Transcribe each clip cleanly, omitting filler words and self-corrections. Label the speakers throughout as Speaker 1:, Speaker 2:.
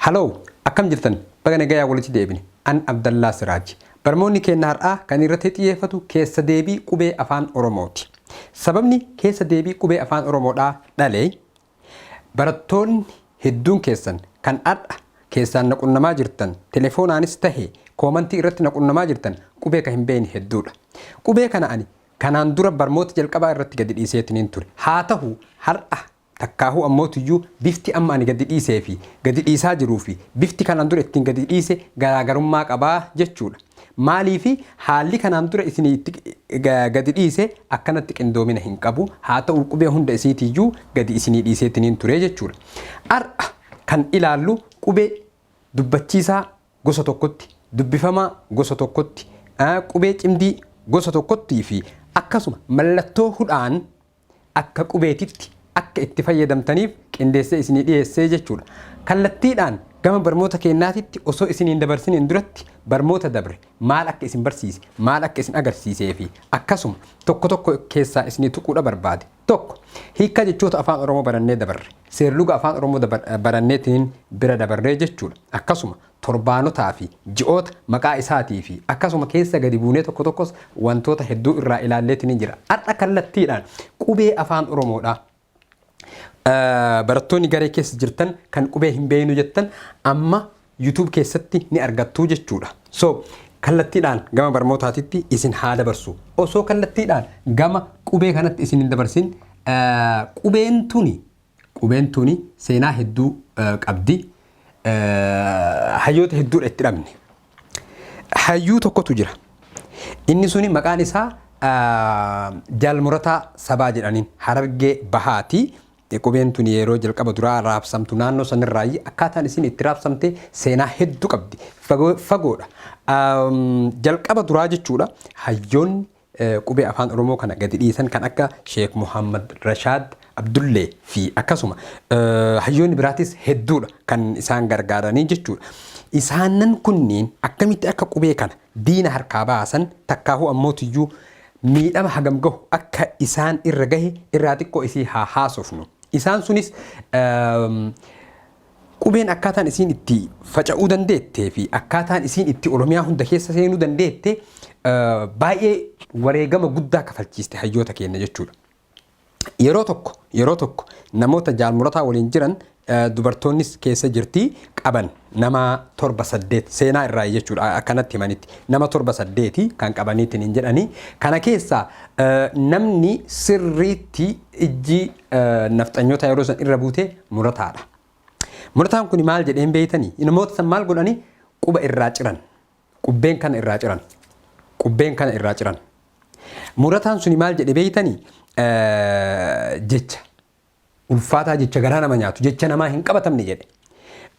Speaker 1: Haloo, akkam jirtan? Baga nagayaa walitti deebine. An Abdallaa Siraaji. Barmoonni keenna har'aa kan irratti xiyyeeffatu keessa deebii qubee Afaan Oromooti. Sababni keessa deebii qubee Afaan Oromoodhaa dhale, barattoonni hedduun keessan kan har'a keessaan na qunnamaa jirtan, telefoonaanis tahe koomantii irratti na qunnamaa jirtan qubee ka hin beeyne hedduudha. Qubee kana ani kanaan dura barmoota jalqabaa irratti gadi dhiiseetiniin ture. Haa tahu har'a Takkaahuu ammootuyyuu bifti amma ani gadi dhiisee fi gadi dhiisaa jiruu fi bifti kanaan dura ittiin gadi dhiise garaagarummaa qaba jechuudha. Maaliifi haalli kanaan dura isinii itti gadi dhiise akkanatti qindoomina hin qabu. Haa ta'uu qubee hunda isiitiiyyuu gadi isinii dhiiseetiniin ture jechuudha. Har'a kan ilaallu qubee dubbachiisaa gosa tokkotti, dubbifamaa gosa tokkotti, qubee cimdii gosa tokkottii fi akkasuma mallattoo hudhaan akka qubeetitti akka itti fayyadamtaniif qindeessee isinii dhiyeessee jechuudha. Kallattiidhaan gama barmoota keennaatitti osoo isinii hin dabarsiniin duratti barmoota dabre maal akka isin barsiise, maal akka isin agarsiisee fi akkasuma tokko tokko keessaa isinii tuquudha barbaade. 1, Hiikkaa jechoota Afaan Oromoo barannee dabarre. Seerluga Afaan Oromoo baranneetiin bira dabarree jechuudha. Akkasuma torbaanotaa fi ji'oota maqaa isaatii fi akkasuma keessa gadi buunee tokko tokkos wantoota hedduu irraa ilaalleetiin jira. Har'a kallattiidhaan qubee Afaan Oromoodha. Barattoonni garee keessa jirtan kan qubee hin beeknu jettan amma YouTube keessatti ni argattu jechuudha. So kallattiidhaan gama barnootaatitti isin haa dabarsu. Osoo kallattiidhaan gama qubee kanatti isin hin dabarsin, qubeen tuni seenaa hedduu qabdi. Hayyoota hedduudha itti dhabne. Hayyuu tokkotu jira. Inni suni maqaan isaa Jaal Murataa Sabaa jedhaniin, Harargee Bahaati. Qubeen tuni yeroo jalqaba duraa raabsamtu naannoo sanirraayi akkaataan isin itti raabsamte seenaa hedduu qabdi. Fagoodha. Jalqaba duraa jechuudha, hayyoonni qubee Afaan Oromoo kana gadi dhiisan kan akka Sheek Muhammad Rashaad Abdullee fi akkasuma hayyoonni biraatis hedduudha kan isaan gargaaranii jechuudha. Isaanan kunniin akkamitti akka qubee kana diina harkaa baasan, takkaahuu ammootiyyuu miidhama hagam gahu akka isaan irra gahe irraa xiqqoo isii haa haasofnu. Isaan sunis qubeen akkaataan isiin itti faca'uu dandeettee fi akkaataan isiin itti Oromiyaa hunda keessa seenuu dandeette baay'ee wareegama guddaa kafalchiiste hayyoota keenya jechuudha. Yeroo tokko namoota Jaal Murataa waliin jiran, dubartoonnis keessa jirti, qaban nama torba saddeet, seenaa irraa jechuudha akkanatti himanitti, nama torba saddeeti kan qabaniitiin hin jedhanii. Kana keessaa namni sirriitti ijji nafxanyoota yeroo san irra buute Murataadha. Murataan kun maal jedheen beeytanii? Namoota san maal godhanii? Quba irraa ciran. Qubbeen kana irraa ciran. Qubbeen kana irraa ciran. Murataan suni maal jedhe beeytanii? Jecha ulfaataa, jecha garaa nama nyaatu, jecha namaa hin qabatamne jedhe.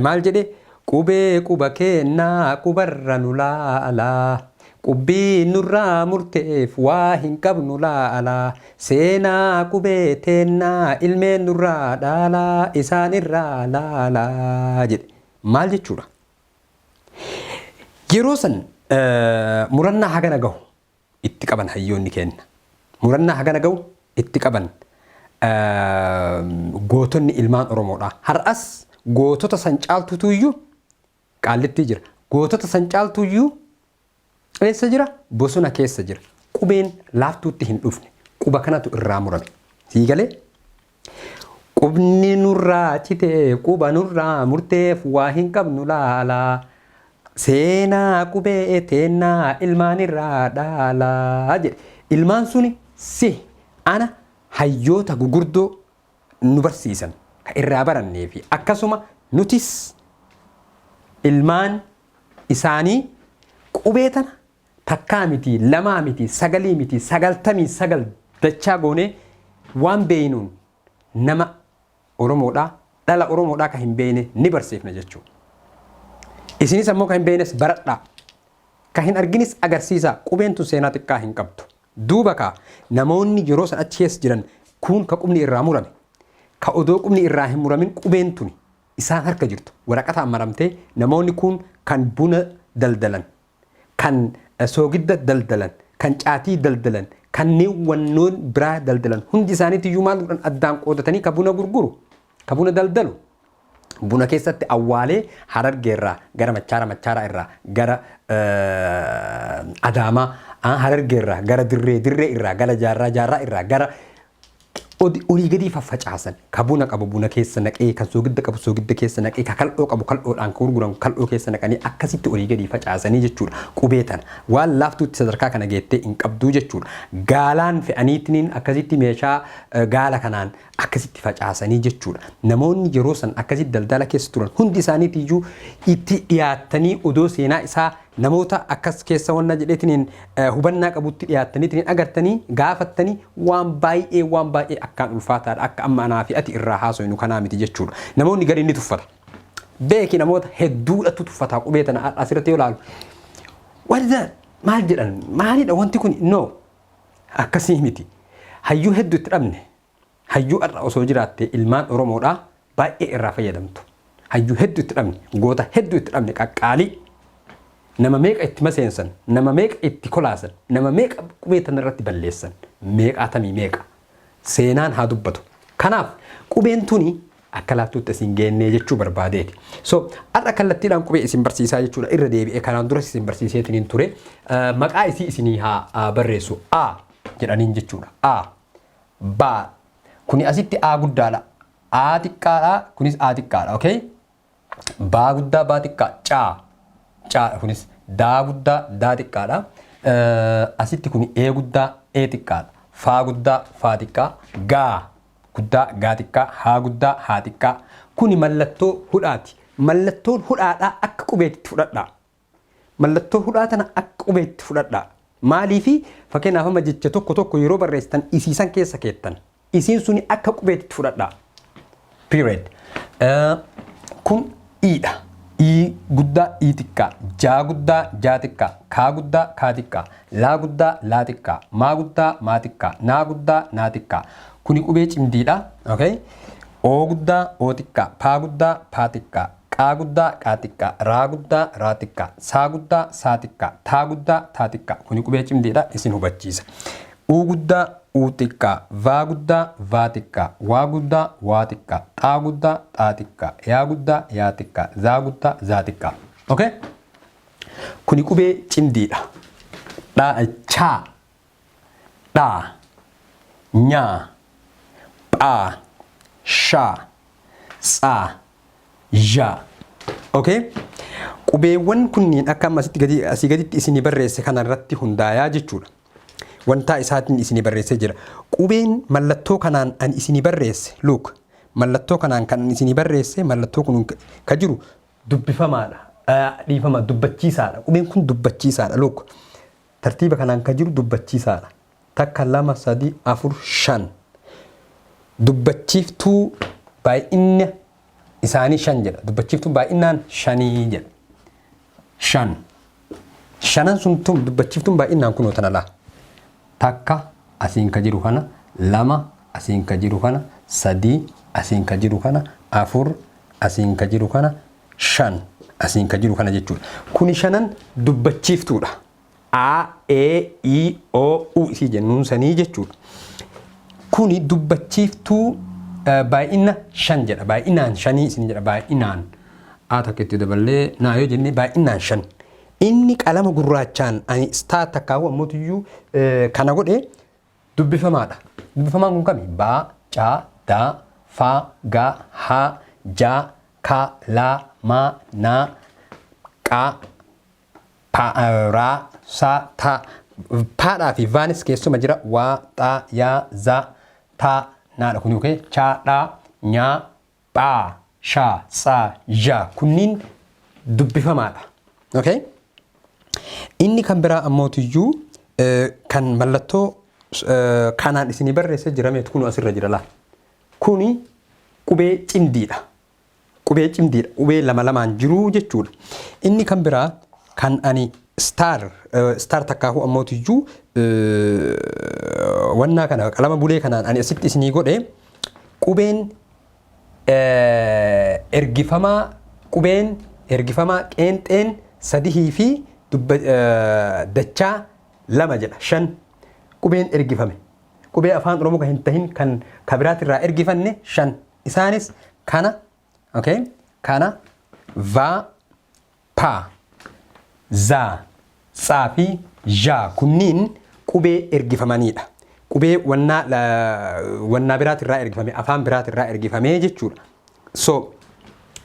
Speaker 1: Maal jedhe? "Qubee quba keennaa qubarra nu laalaa. Qubbii nurraa murteef waa hin qabnu laalaa. Seenaa qubee teennaa ilmeen nurraa dhaalaa isaan irraa laalaa" jedhe. Maal jechuudha? Yeroo san murannaa hagana gahu itti qaban hayyoonni kenna. Murannaa hagana gahu itti qaban gootonni ilmaan Oromoodha. Har'as gootota san caaltutuyyuu Qaallittii jira. Gootota san caaltuyyuu eessa jira? Bosona keessa jira. Qubeen laaftuutti hin dhufne. Quba kanatu irraa murame. Sii galee? "Qubni nurraa citee quba nurraa murteef waa hin qabnu laalaa. Seenaa qubee teennaa ilmaan irraa dhaalaa" jedhe. Ilmaan suni si ana, hayyoota gugurdoo nu barsiisan ka irraa barannee fi akkasuma nutis ilmaan isaanii qubee tana takkaa miti, lamaa miti, sagalii miti, 99 dachaa goonee waan beeynuun nama Oromoodhaa, dhala Oromoodhaa ka hin beeyne ni barsiifna jechuudha. Isinis ammoo ka hin beeynes baradhaa. Ka hin arginis agarsiisaa. Qubeen tun seenaa xiqqaa hin qabdu. Duuba kaa namoonni yeroo san achi keessa jiran kuun ka qubni irraa murame, ka odoo qubni irraa hin muramin qubeen tuni isaan harka jirtu waraqataan maramtee, namoonni kuun kan buna daldalan, kan soogidda daldalan, kan caatii daldalan, kanneen wannoon biraa daldalan hundi isaaniitiyyuu maal godhan? Addaan qoodatanii, ka buna gurguru, ka buna daldalu. Buna keessatti awwaalee Harargeerraa gara Machaara, Machaara irraa gara Adaamaa, Harargeerraa gara Dirree, Dirree irraa gara Jaarraa, Jaarraa irraa gara olii gadii faffacaasan. Ka buna qabu buna keessa naqee, kan soogidda qabu soogidda keessa naqee, ka kal'oo qabu kal'oodhaan, ka gurguran kal'oo keessa naqanii akkasitti olii gadii facaasanii jechuudha. Qubee tana waan laaftuutti sadarkaa kana geettee hin qabduu jechuudha. Gaalaan fe'aniitiin akkasitti meeshaa gaala kanaan akkasitti facaasanii jechuudha. Namoonni yeroo san akkasitti daldala keessa turan hundi isaaniitiyyuu itti dhiyaattanii odoo seenaa isaa namoota akkas keessa wanna jedheetiniin hubannaa qabutti dhiyaattaniitiin agartanii gaafattanii waan baay'ee, waan baay'ee akkaan ulfaataadha. Akka amma anaa fi ati irraa haasoynu kanaa miti jechuudha. Namoonni gadi ni tuffata. Beeki, namoota hedduudhatu tuffataa qubee tana asirratti yoo ilaalu. What is that? Maal jedhan? Maalidha wanti kun? No. Akkasii miti. Hayyuu hedduu itti dhabne. Hayyuu har'a osoo jiraatte ilmaan Oromoodhaa baay'ee irraa fayyadamtu. Hayyuu hedduu itti dhabne, goota hedduu itti dhabne, qaqqaalii. Nama meeqa itti maseensan, nama meeqa itti kolaasan, nama meeqa qubee tana irratti balleessan, meeqaatamii meeqa. Seenaan haa dubbatu. Kanaaf qubeen tuni akka laaftuutti isin geennee jechuu barbaadeeti. So har'a kallattiidhaan qubee isin barsiisaa jechuudha. Irra deebi'ee kanaan duras isin barsiiseetiin ture. Maqaa isii isinii haa barreessu. A jedhaniin jechuudha. A. B. Kuni asitti A guddaadha. A xiqqaadha. Kunis A xiqqaadha. Okay? Baa guddaa, baa xiqqaa. Caa. Caa kunis daa guddaa, daa xiqqaadha. Asitti kuni E guddaa, E xiqqaadha. Faa guddaa, faa xiqqaa. Gaa guddaa, gaa xiqqaa. Haa guddaa, haa xiqqaa. Kuni mallattoo hudhaati. Mallattoon hudhaadhaa akka qubeetti fudhadhaa. Mallattoo hudhaa tana akka qubeetti fudhadhaa. Maaliifi? Fakkeenyaaf amma jecha tokko tokko yeroo barreessitan isiisan keessa keettan. Isiin suni akka qubeetti fudhadhaa. Period. Kun iidha. I guddaa, i xiqqaa, jaa guddaa, jaa xiqqaa, kaa guddaa, kaa xiqqaa, laa guddaa, laa xiqqaa, maa guddaa, maa xiqqaa, naa guddaa, naa xiqqaa. Kuni qubee cimdiidha. Okay? Oo guddaa, oo xiqqaa, paa guddaa, paa xiqqaa, qaa guddaa, qaa xiqqaa, raa guddaa, raa xiqqaa, saa guddaa, saa xiqqaa, taa guddaa, taa xiqqaa. Kuni qubee cimdiidha, isin hubachiisa. Uu guddaa, uu xiqqaa, vaa guddaa, vaa xiqqaa, waa guddaa, waa xiqqaa, xaa guddaa, xaa xiqqaa, yaa guddaa, yaa xiqqaa, zaa guddaa, zaa xiqqaa. Okay? Kuni qubee cimdiidha. Dha, chaa, dhaa, nyaa, phaa, shaa, tsaa, zhaa. Okay? Qubeewwan kunniin akka amma asitti gadi, asii gaditti isinii barreesse kana irratti hundaayaa jechuudha. Wantaa isaatiin isinii barreessee jira. Qubeen mallattoo kanaan ani isinii barreesse, look, mallattoo kanaan kan isinii barreesse, mallattoo kun ka jiru dubbifamaadha. Dhiifama, dubbachiisaadha. Qubeen kun dubbachiisaadha. Look, tartiiba kanaan ka jiru dubbachiisaadha. Takka, lama, sadi, afur, shan. Dubbachiiftuu baay'inni isaanii shan jedha. Dubbachiiftuu baay'inaan shanii jedha. Shan. Shanan sun tun dubbachiiftuun baay'inaan kunoo tana laa. Takka asiin ka jiru kana, lama asiin ka jiru kana, sadii asiin ka jiru kana, afur asiin ka jiru kana, shan asiin ka jiru kana jechuudha. Kuni shanan dubbachiiftuudha. A, E, I, O, U isii jennuun sanii jechuudha. Kuni dubbachiiftuu baay'ina shan jedha. Baay'inaan shanii isin jedha, baay'inaan. A takka itti daballee naa yoo jenne baay'inaan shan. Inni qalama gurraachaan ani star takkaawuu ammoo kana godhe dubbifamaadha. Dubbifamaan kun kami? Ba, ca, da, fa, ga, ha, ja, ka, la, ma, na, qa, pa, ra, sa, ta. Paadhaa fi vaanis keessuma jira. Wa, xa, ya, za, ta, naadha kun yookiin cha, dha, nya, pha, sha, tsa, ja. Kunniin dubbifamaadha. Okay? Inni kan biraa ammootiyyuu kan mallattoo kanaan isinii barreessee jira meetu kun asirra jira laa. Kuni qubee cimdiidha. Qubee cimdiidha. Qubee lama lamaan jiruu jechuudha. Inni kan biraa kan ani star takkaahuu ammootiyyuu wannaa kana qalama bulee kanaan ani asitti isinii godhe, qubeen ergifamaa, qubeen ergifamaa qeenxeen sadihii fi dachaa lama jedha, shan. Qubeen ergifame, qubee Afaan Oromoo kan hin tahin kan kabiraatirraa ergifanne shan. Isaanis kana, okay? Kana va, pa, za, tsa fi zha kunniin qubee ergifamaniidha. Qubee wannaa wannaa biraatirraa ergifame, afaan biraatirraa ergifamee jechuudha. So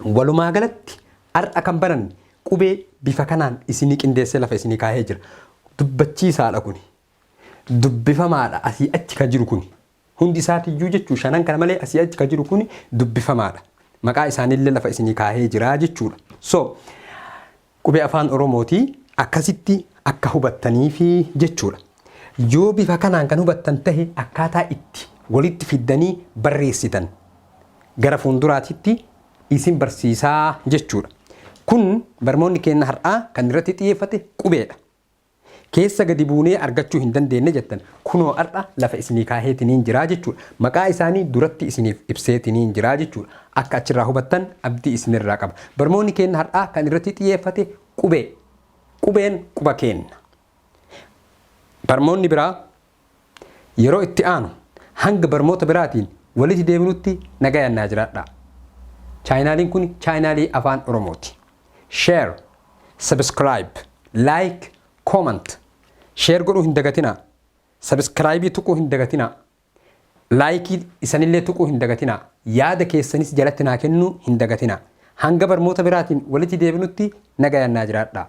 Speaker 1: walumaa galatti har'a kan baranne qubee bifa kanaan isinii qindeessee lafa isinii kaahee jira. Dubbachiisaadha kuni. Dubbifamaadha asii achi kan jiru kuni. Hundi isaatiyyuu jechuu shanan kana malee asii achi kan jiru kuni dubbifamaadha. Maqaa isaaniillee lafa isinii kaahee jira jechuudha. So qubee Afaan Oromootii akkasitti akka hubattaniifi jechuudha. Yoo bifa kanaan kan hubattan tahe akkaataa itti walitti fiddanii barreessitan gara fuulduraatitti isin barsiisaa jechuudha. Kun barmoonni keenya har'aa kan irratti xiyyeeffate qubeedha. Keessa gadi buunee argachuu hin dandeenne jettan kunoo har'a lafa isinii kaaheetiniin jiraa jechuudha. Maqaa isaanii duratti isiniif ibseetiniin jiraa jechuudha. Akka achirraa hubattan abdii isinirraa qaba. Barmoonni keenya har'aa kan irratti xiyyeeffate qubee. Qubeen quba keenna. Barmoonni biraa yeroo itti aanu hanga barmoota biraatiin walitti deebinutti nagayaan naa jiraadhaa. Chaayinaaliin kun chaayinaalii Afaan Oromooti. Share, subscribe, like, comment. Share godhuu hin dagatinaa. Subscribe tuquu hin dagatinaa. Like isanillee tuquu hin dagatinaa. Yaada keessanis jalatti naa kennuu hin dagatinaa. Hanga barmoota biraatiin walitti deebinutti nagayaan naa jiraadhaa.